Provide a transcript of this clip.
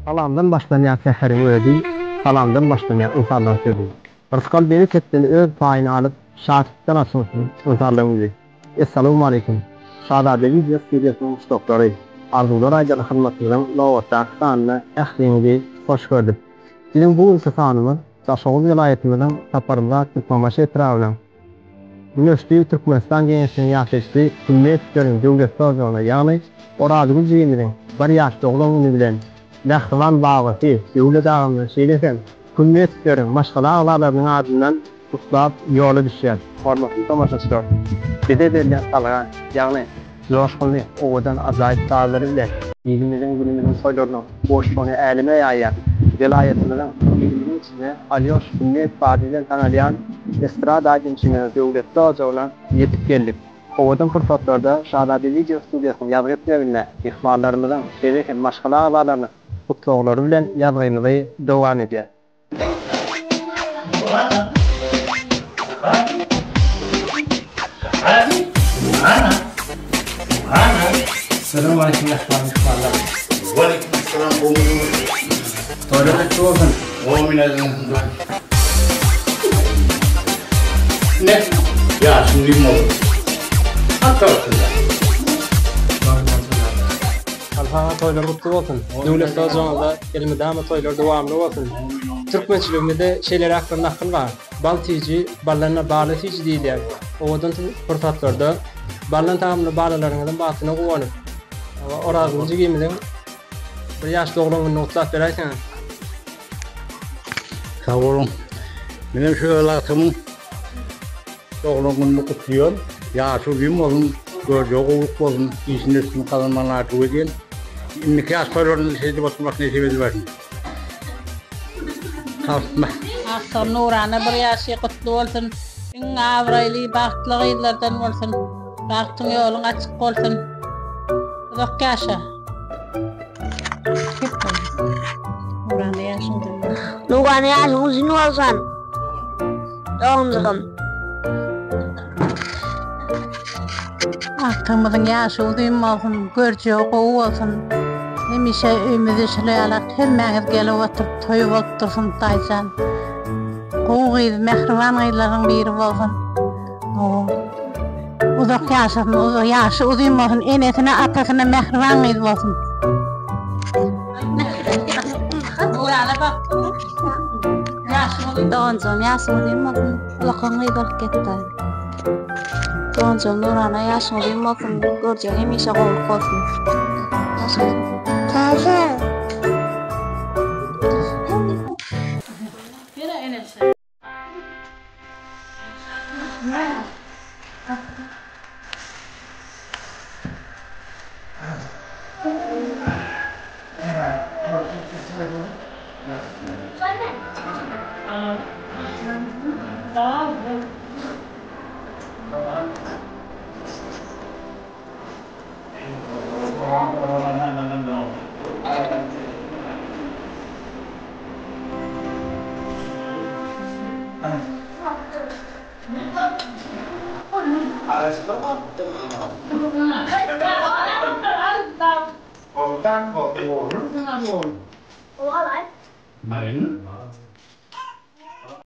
Salamdan başlanýar säheriň özi, Salamdan başlanýar ynsanlaň sözi. Rysgal bereketden öz paýyny alyp, Şatlykdan açylsyn ynsanlaň ýüzi. Essalawmaleýkim! Şazada wideo studiýasynyň muşdaklary! Arzuwlar aýdan hyzmatymyzyň nobatdaky sanyna ähliňizi hoş gördük. Biziň bu günki sanymyz Daşoguz welaýatymyzyň Saparmyrat Türkmenbaşy etrabynyň Güneşli Türkmenistan Geňeşiniň ýaşaýjysy Hümmetowleriň döwletli ojagyna, ýagny Orazgül jigimiziň bir ýaş doglan güni bilen mähriban babasy Döwlet agamyzyň şeýle hem Hümmetowleriň maşgala agzalarynyň adyndan gutlap ýola düşýär. Hormatly tomaşaçylar, bize berlen salga, ýagny joşgunly, owadan, ajaýyp sazlary bilen ilimiziň, günümiziň toýlarynyň buşlugyny äleme ýaýýan, welaýatymyzyň, ilimiziň içinde Alýoş Hümmetow ady bilen tanalýan estrada aýdymçymyz Döwletli ojagyna ýetip geldik. Owadan pursatlarda Şazada wideo studiýasynyň ýazgy etmeginde myhmanlarymyzyň, şeýle hem maşgala agzalarynyň gutlaglary bilen ýazgymyzy dowam edýäs. Salam aleýkum mähriban myhmanlar. Waleýkim salam gowumyzyň. Toýlar gutly bolsun. Amin Ne? Ýaşyň lim bolsun. Hak tarapynda. Saňa toýlar gutly bolsun. Döwletli ojagyňyzda elmydama toýlar dowamly bolsun. Türkmençiligimizde şeýleräk bir nakyl bar. Bal süýji, baldan-da baly süýji diýilýär. Owadan pursatlarda baldan tagamly balalaryňyzyň bagtyna guwanyp, Orazguly jigimiziň bir ýaş doglan gününi gutlap beräýseňiz. Sag boluň. Menem şu öz agtygymyň Doglan gününi gutlaýan. Ýaşy uzyn bolsun, görjegi gowluk bolsun, işinde üstünlik gazanmagyny arzuw edýän. Indiki ýaş toýlarynda şeýdip oturmak nesip edibersin. Sag bolsun. Agtygym Nurana bir ýaşy gutly bolsun. Iň abraýly, bagtly gyzlardan bolsun. Bagtyň ýoluň açyk bolsun. Uzak ýaşa. Nurana ýaşyň uzyn bolsun. Nurana ýaşyň uzyn bolsun. Doganjygym. Agtygymyzyň ýaşy uzyn bolsun, görjegi gowy bolsun. Hemişe öýümizde şular ýalak hemmäňiz gelip oturyp toý bolup dursun Hudaýjan. Gowy gyz, mähriban gyzlaryň biri bolsun. Uzak ýaşasyn, uzak ýaşy uzyn bolsun, enesine, atasyna mähriban gyz bolsun. Doganjygym ýaşyň uzyn bolsun, ulakan gyz bolup ketdi. Doganjygym Nurana ýaşyň uzyn bolsun, görjegiň hemişe gowulyk bolsun. Täze.